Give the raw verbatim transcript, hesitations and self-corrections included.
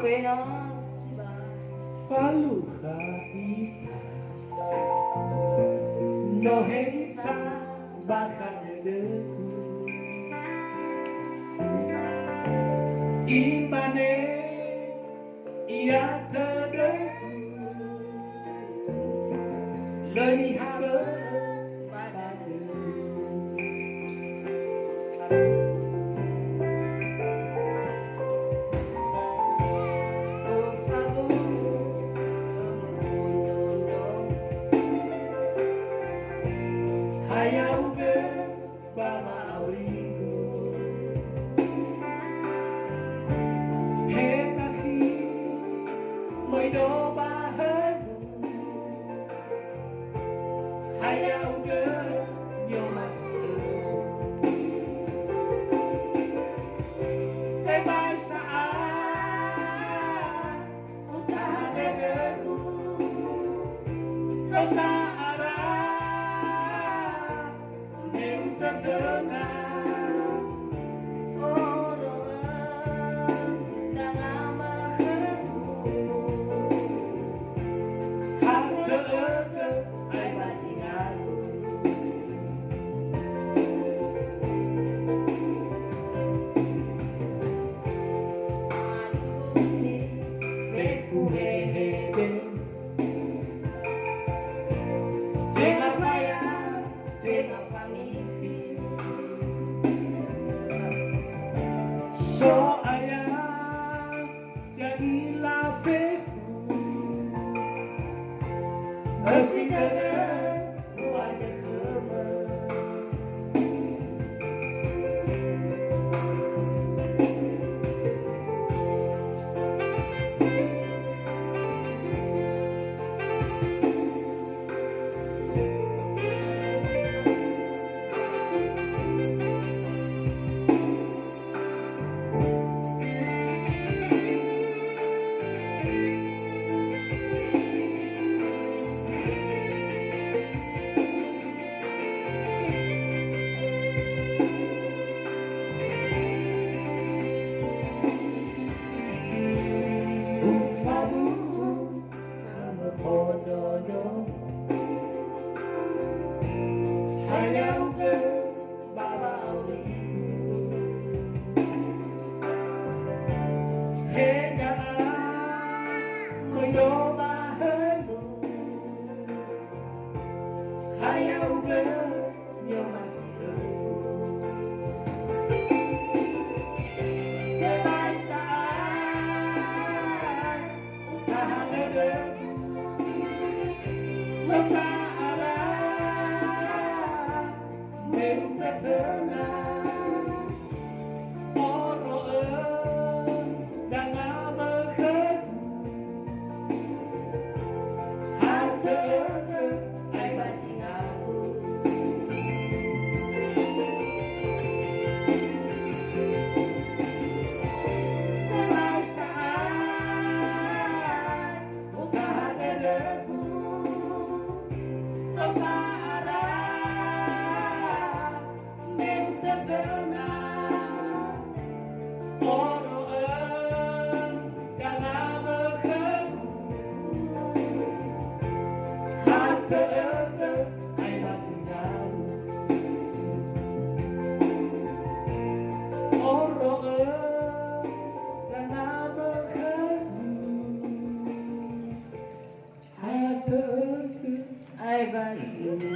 Wena siba. Falukha ita. No hewisa bakha dödögu. Imane ia tödögu. Lö nihalö ba dödögu. Ha ya'ugö ba wa'aurigu. He nakhi möi do ba hö-Gu. Ha ya'ugö ni'omasi'ö. Tebai sa'a utaha dödögu. Dosa ara me utötöna. Oro'ö danga mahögu. Ha tö'ögö ae ba zingagu. Alusi fefu wehede. Tenga faya, tenga fanifi. So'aya ya'ila fefu. Ösi dödö u'andrö khömö. Ufabu'u khömö fondrondro. Ha ya'ugö ba wa'aurigu. He da'a möi do ba hö-Gu. Ha ya'ugö ni'omasi'ö. Tebai sa'a utaha dödögu. Dosa ara me utötöna. Oro'ö danga mahögu. Ha tö'ögö ae ba zingagu. Tebai sa'a utaha dödögu. Dosa ara me utötöna. Oro'ö danga mahögu. Ha tö'ögö ae ba zingagu. Oro'ö danga mahögu. Ae ba zingagu.